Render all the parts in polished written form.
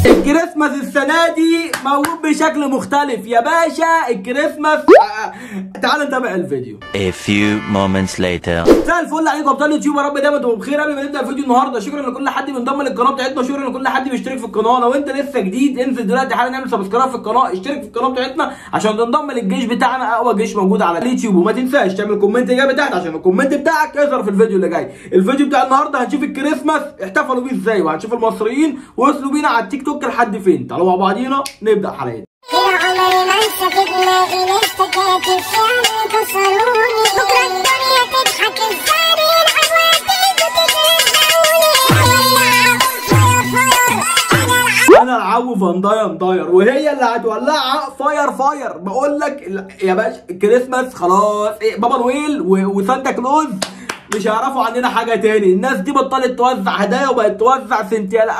الكريسماس السنة دي موجود بشكل مختلف يا باشا. الكريسماس تعال نتابع الفيديو. A few moments later. مساء الفل عليكم ابطال اليوتيوب، يا رب دايما تبقوا بخير. قبل ما نبدا الفيديو النهارده، شكرا لكل حد بينضم للقناة بتاعتنا، شكرا لكل حد بيشترك في القناة. لو انت لسه جديد انزل دلوقتي حالا نعمل subscribe في القناة، اشترك في القناة بتاعتنا عشان تنضم للجيش بتاعنا، اقوى جيش موجود على اليوتيوب. وما تنساش تعمل comment ايجابي تحت عشان ال comment بتاعك يظهر في الفيديو اللي جاي. الفيديو بتاع النهارده هنشوف الكريسماس احتفلوا بيه ازاي، وهنشوف المصريين وصلوا بينا على التيك توك لحد فين. تعالوا مع بعضينا نبدا حلقتنا. عمري ما انسى في دماغي لسه كاتب شعري كسروني، بكره الدنيا تضحك ازاي انا العو فانداير مطاير وهي اللي هتولعها fire fire. بقول لك يا باشا الكريسماس خلاص، إيه بابا نويل وسانتا كلوز مش هيعرفوا عننا حاجة تاني. الناس دي بطلت توزع هدايا وبقت توزع سنتيال،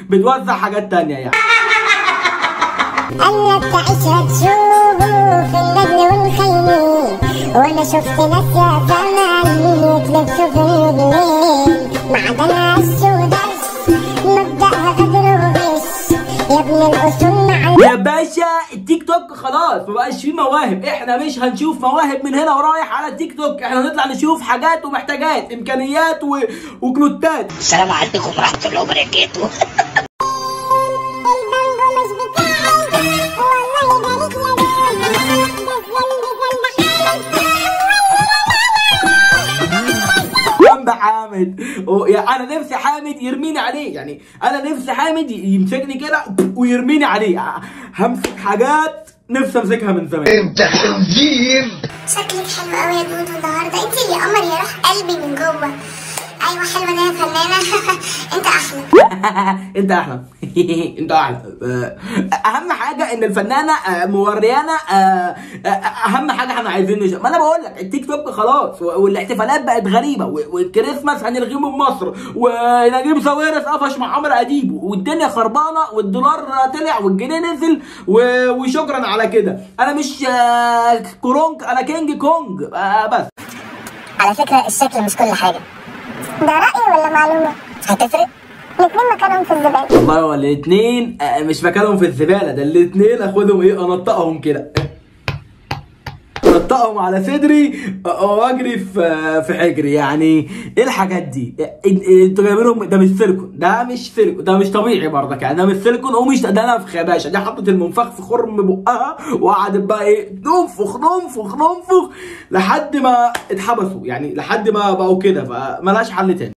بتوزع حاجات تانية يعني. قالك تعيشها تشوف النجم والخيمين، وانا شفت ناس يا زمان يتلبسوا في الرجلين، معدنها عش ودش مبدأها غدر وغش يا ابن الاصول مع يا باشا. التيك توك خلاص ما بقاش فيه مواهب، احنا مش هنشوف مواهب من هنا ورايح على التيك توك. احنا هنطلع نشوف حاجات ومحتاجات امكانيات وكلوتات. السلام عليكم ورحمة الله وبركاته. حامد انا نفسي حامد يرميني عليه، يعني انا نفسي حامد يمسكني كده ويرميني عليه. همسك حاجات نفسي امسكها من زمان. انت خنزير. شكلك حلو قوي يا دودو النهارده، انت اللي قمر يا روح قلبي من جوه. ايوه حلوة انا فنانة. انت احلى. انت احلى. انت احلى. اهم حاجة ان الفنانة موريانا، اهم حاجة احنا عايزين نشوف. ما انا بقول لك التيك توك خلاص، والاحتفالات بقت غريبة، والكريسماس هنلغيه من مصر، ونجيب ساويرس قفش مع عمرو اديب، والدنيا خربانة، والدولار طلع والجنيه نزل، وشكرا على كده. انا مش كورونج، انا كينج كونج بس. على فكرة الشكل مش كل حاجة. ده رأي ولا معلومة؟ هتفرق؟ الاثنين مكانهم في الزبالة. والله هو الاثنين مش مكانهم في الزبالة، ده الاثنين اخدهم ايه انطقهم كده، انطقهم على صدري واجري في حجري. يعني ايه الحاجات دي؟ انتوا جايبينهم؟ ده مش سيليكون، ده مش سيليكون، ده مش طبيعي برضك يعني، ده مش سيليكون ومش ده نفخ يا باشا. دي حطت المنفخ في خرم بقها وقعدت بقى ايه ننفخ ننفخ ننفخ لحد ما اتحبسوا، يعني لحد ما بقوا كده، فمالهاش حل تاني.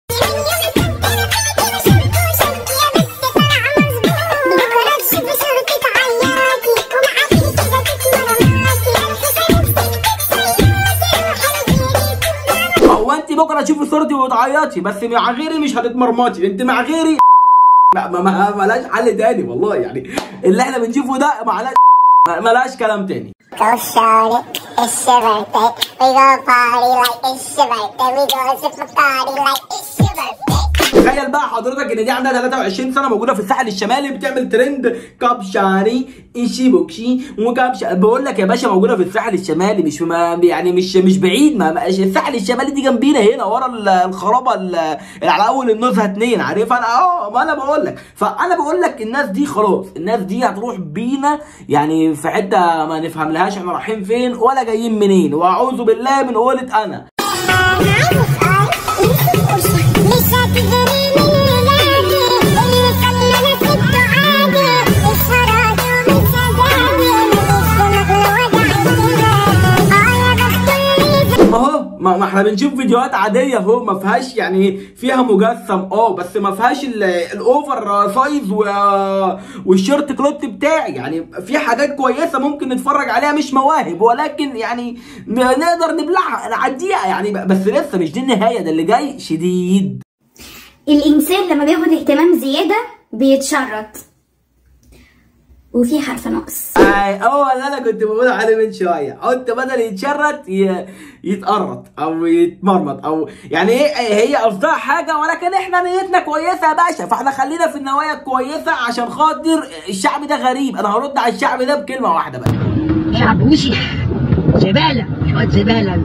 بكره تشوفي صورتي وتعيطي، بس مع غيري مش هتتمرمطي، انت مع غيري ما مالهاش حل تاني والله. يعني اللي احنا بنشوفه ده مالهاش كلام تاني. تخيل بقى حضرتك ان دي عندها 23 سنة موجودة في الساحل الشمالي بتعمل ترند كابشاري ايشي بوكشي وكابش. بقول لك يا باشا موجودة في الساحل الشمالي، مش يعني مش بعيد، ما الساحل الشمالي دي جنبينا هنا ورا الخرابه اللي على اول النزهه 2، عارفها انا؟ ما انا بقول لك. فانا بقول لك الناس دي خلاص، الناس دي هتروح بينا يعني في حتة ما نفهم لهاش احنا رايحين فين ولا جايين منين، واعوذ بالله من قولة انا. ما احنا بنشوف فيديوهات عادية اهو، ما فيهاش يعني فيها مجسم بس ما فيهاش ال over size وال shirt كلوت بتاعي. يعني في حاجات كويسة ممكن نتفرج عليها، مش مواهب ولكن يعني نقدر نبلعها نعديها يعني، بس لسه مش دي النهاية، ده اللي جاي شديد. الانسان لما بياخد اهتمام زيادة بيتشرط، وفي حرف ناقص. هو اللي انا كنت بقول عليه من شوية، قلت بدل يتشرط يتقرط او يتمرمط، او يعني ايه، هي قصدها حاجة ولكن احنا نيتنا كويسة يا باشا، فاحنا خلينا في النوايا الكويسة عشان خاطر الشعب ده غريب. انا هرد على الشعب ده بكلمه واحدة بقى، شعب وسخ، زبالة، شوية زبالة.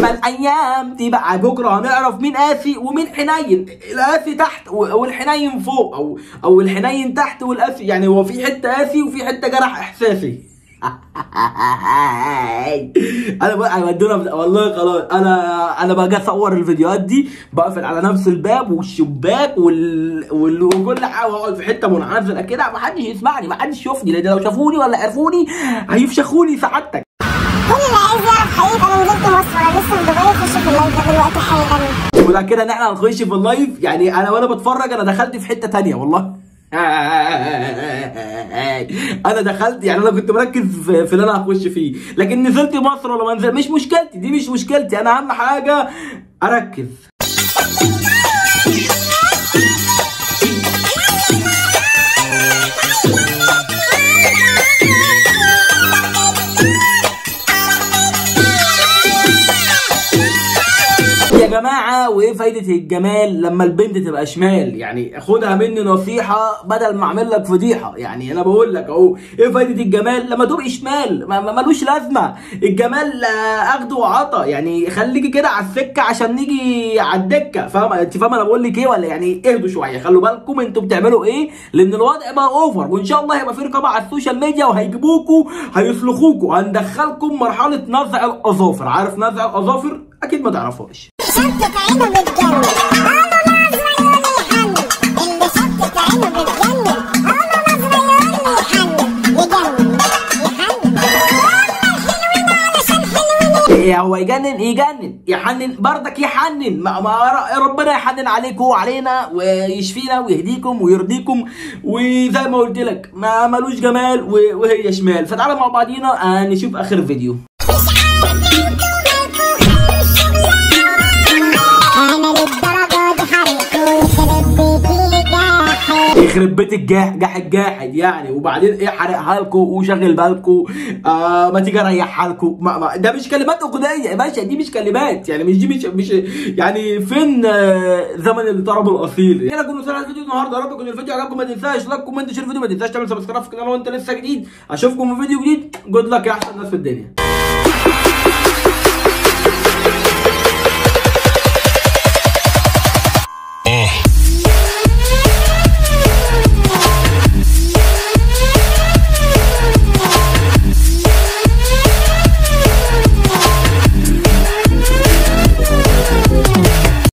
ما الايام تبقى بكره هنعرف مين قاسي ومين حنين، القاسي تحت والحنين فوق، او الحنين تحت والقاسي، يعني هو في حتة قاسي وفي حتة جرح احساسي. انا بقى ودونا والله خلاص، انا باجي اصور الفيديوهات دي بقفل على نفس الباب والشباك وكل حاجة، واقعد في حتة منعزله كده، ما حدش يسمعني، ما حدش يشوفني، لان لو شافوني ولا عرفوني هيفشخوني سعادتك. كل اللي عايز يعرف حقيقة انا نزلت مصر ولا لسه في دبي يخش في ال live ده دلوقتي حالا. وده كده ان احنا هنخش في ال live، يعني انا وانا بتفرج انا دخلت في حتة ثانية والله. انا دخلت، يعني انا كنت مركز في اللي انا هخش فيه، لكن نزلت مصر ولا ما نزلت مش مشكلتي، دي مش مشكلتي، انا اهم حاجة اركز. يا جماعة وايه فايدة الجمال لما البنت تبقى شمال؟ يعني خدها مني نصيحة بدل ما اعمل لك فضيحة، يعني انا بقول لك اهو، ايه فايدة الجمال لما تبقي شمال؟ ملوش لازمة الجمال، اخده وعطا، يعني خليكي كده على السكة عشان نيجي على الدكة، فاهمة؟ انت فاهمة انا بقول لك ايه ولا؟ يعني اهدوا شوية، خلوا بالكم انتوا بتعملوا ايه، لان الوضع بقى over، وان شاء الله هيبقى في رقابة على ال social media وهيجيبوكوا هيسلخوكوا، هندخلكم مرحلة نزع الاظافر. عارف نزع الاظافر؟ اكيد ما تعرفهاش. شطت عينه بتجنن، قالوا نظرة يقول يحنن، اللي شطت عينه بتجنن، قالوا نظرة يقول يحنن، يجنن يحنن، الحلوين علشان حلوين. إيه هو يجنن؟ يجنن يحنن بردك، يحنن، ما ربنا يحنن عليكم وعلينا ويشفينا ويهديكم ويرضيكم، وزي ما قلت لك ما ملوش جمال وهي شمال. فتعالوا مع بعضينا نشوف اخر فيديو. يخرب بيت الجاح جاحد يعني. وبعدين ايه حرقها لكم وشغل بالكم، ما تيجي اريحها لكم، ده مش كلمات اغنية يا باشا، دي مش كلمات، يعني مش دي مش يعني فين زمن الطرب الاصيل. كده كنا وصلنا الفيديو النهارده، يا رب يكون الفيديو عجبكم، ما تنساش like comment share الفيديو، ما تنساش تعمل subscribe في القناة لو انت لسه جديد. اشوفكم في فيديو جديد. good luck يا احسن ناس في الدنيا.